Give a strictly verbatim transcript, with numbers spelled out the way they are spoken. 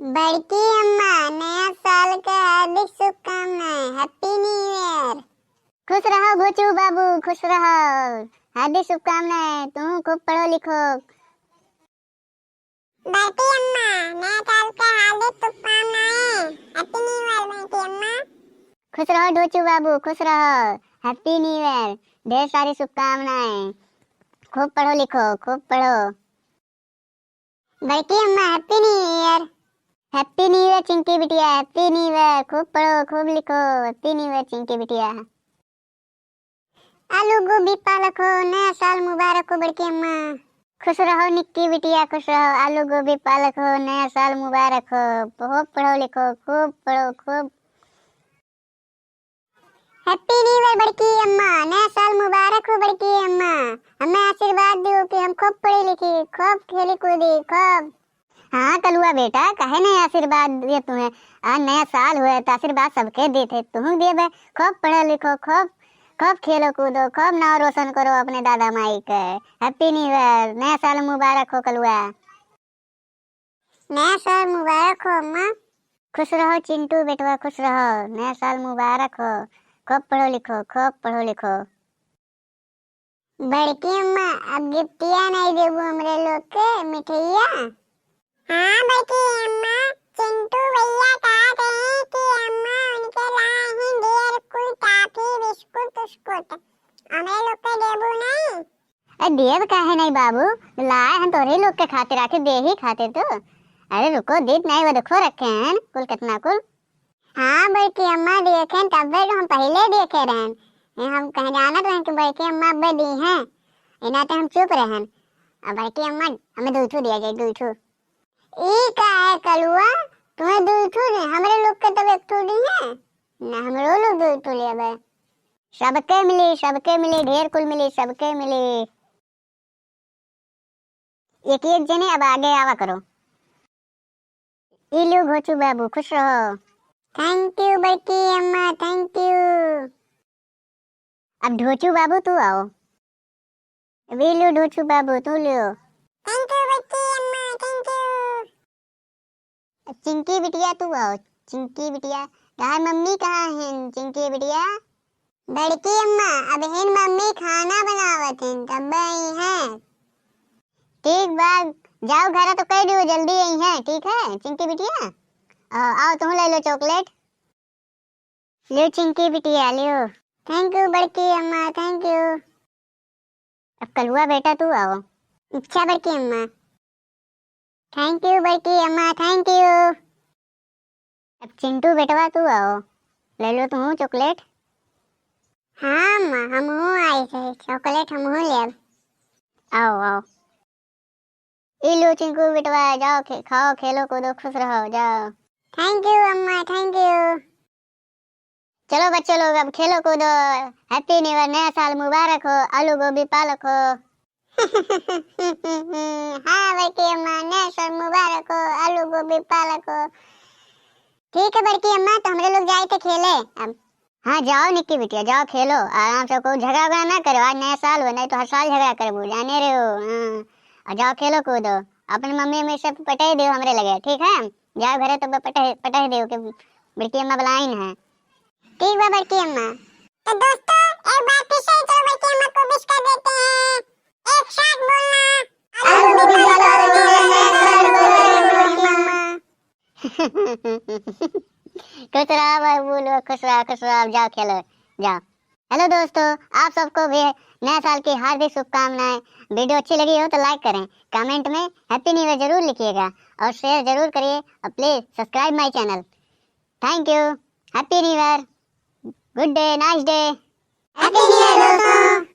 बड़की अम्मा, नया साल का हार्दिक शुभकामनाएं, Happy New Year। खुश रहो भोचू बाबू, खुश रहो, हार्दिक शुभकामनाएं, तू खूब पढ़ो लिखो। बड़की अम्मा, नया साल का हार्दिक शुभकामनाएं, Happy New Year बड़की अम्मा। खुश रहो ढोचू बाबू, खुश रहो, Happy New Year, ढेर सारी शुभकामनाएं, खूब पढ़ो लिखो, खूब पढ़ो। बड़की अम्मा, Happy New Year। Happy New Year चिंकी बिटिया, Happy New Year, खूब पढ़ो, खूब लिखो, Happy New Year चिंकी बिटिया। आलू गोभी पालक हो, नया साल मुबारक हो बड़की अम्मा। खुश रहो निक्की बिटिया, खुश रहो, आलू गोभी पालक हो, नया साल मुबारक हो, खूब पढ़ो लिखो, खूब पढ़ो, खूब। Happy New Year बड़की अम्मा, नया साल मुबारक हो बड़की अम्मा। हमें आशीर्वाद दियो कि हम खूब पढ़ी लिखी, खूब खेली कूदी, खूब। हाँ कलुआ बेटा, काहे नहीं आशीर्वाद दिए तुम्हें? आज नया साल हुए तो आशीर्वाद सबके देते, तुहूँ देबे। खूब पढ़ो लिखो, खूब, खूब खेलो कूदो, खूब नाव रोशन करो अपने दादा माई के। Happy New Year, नया साल मुबारक हो कलुआ। नया साल मुबारक हो अम्मा। खुश रहो चिंटू बेटवा, खुश रहो, नया साल मुबारक हो, खूब पढ़ो लिखो, खूब पढ़ो लिखो। बड़की अम्मा, अब गिफ्टिया नहीं देबू हमरे लोग के, मिठैया? हाँ बड़की अम्मा, चिंटू भैया कहत हैं कि अम्मा उनके लाए हैं ढेर कुल टॉफी, बिस्कुट उस्कुट, हमरे लोग के देबू नहीं? अरे देब काहे नहीं बाबू, लाए हैं तोरे लोग के खातिर, आखिर दे ही खातिर तो। अरे रुको, दीत नहीं, वो देखो रखे हैं कुल, कितना कुल। हाँ बड़की अम्मा, देखें तब्बे तो हम पहले देखे रहन। ये हम कहे जानत रहन कि बड़की अम्मा अब्बे दी हैं, इना तो हम चुप रहन। अब बड़की अम्मा, हमें दुई ठू दिया जाए, दुई ठू। ई का है कलुआ, तुम्हें दुई ठू दे, हमरे लोग के तब एक ठू दी है ना, हमरो लोग दुई ठू लेबे। सबके मिली, सबके मिली, ढेर कुल मिली, सबके मिली। एक एक जने अब आगे आवा करो। ई लो भोचू बाबू, खुश रहो। Thank you बड़की अम्मा, thank you। अब ढोचू बाबू तू आओ। अब ई लो ढोचू बाबू तू लो। Thank you बड़की अम्मा, thank you। अब चिंकी बिटिया तू आओ। चिंकी बिटिया, तहार मम्मी कहाँ हैं चिंकी बिटिया? बड़की अम्मा, अब हिन मम्मी खाना बनावत हैं, तब आई हैं। ठीक बा, जाओ घरा तो कह दियो जल्दी आई हैं, ठीक है चिंकी बिटिया? आओ, आओ तुम ले लो chocolate। लियो चिंकी बिटिया, लियो। Thank you बड़की अम्मा, thank you। अब कलुआ बेटा तू आओ। अच्छा बड़की अम्मा। Thank you बड़की अम्मा, thank you। अब चिंटू बेटवा तू आओ, ले लो तू chocolate। हाँ अम्मा, हमहू आई थे, chocolate हमहू लेब। आओ, आओ। ई लो चिंकू बेटवा, जाओ खे-, खाओ, खेलो, कूदो, खुश रहो, जाओ। Thank you अम्मा, thank you। चलो बच्चों लोग, अब खेलो कूदो, Happy New Year, नया साल मुबारक हो, आलू गोभी पालक हो। हाँ बड़की अम्मा, नया साल मुबारक हो, आलू गोभी पालक हो। ठीक है बड़की अम्मा, तो हमरे लोग जाए थे खेले अब। हाँ जाओ निक्की बिटिया, जाओ खेलो आराम से, कोई झगड़ा उगड़ा ना करो, आज नया साल हो, नहीं तो हर साल झगड़ा करबू, जाने रहे हो। हाँ, और जाओ खेलो कूदो, अपने मम्मी अम्मी से पटाई दियो हमरे लगे, ठीक है? जाओ घरे तो पटाई, पटाई दियो कि बड़की अम्मा बुलाइन है। ठीक बा बड़की अम्मा। तो दोस्तों, एक बार फिर से चलो बड़की अम्मा को wish कर देते हैं, एक साथ बोलना। खुश रहो बाबू लोग, खुश रहो, खुश रहो, जाओ खेलो, जाओ। Hello दोस्तों, आप सबको भी नए साल की हार्दिक शुभकामनाएं। Video अच्छी लगी हो तो like करें, comment में Happy New Year जरूर लिखिएगा और share जरूर करिए और please subscribe my channel। Thank you, Happy New Year, good day, nice day। Happy New Year दोस्तों।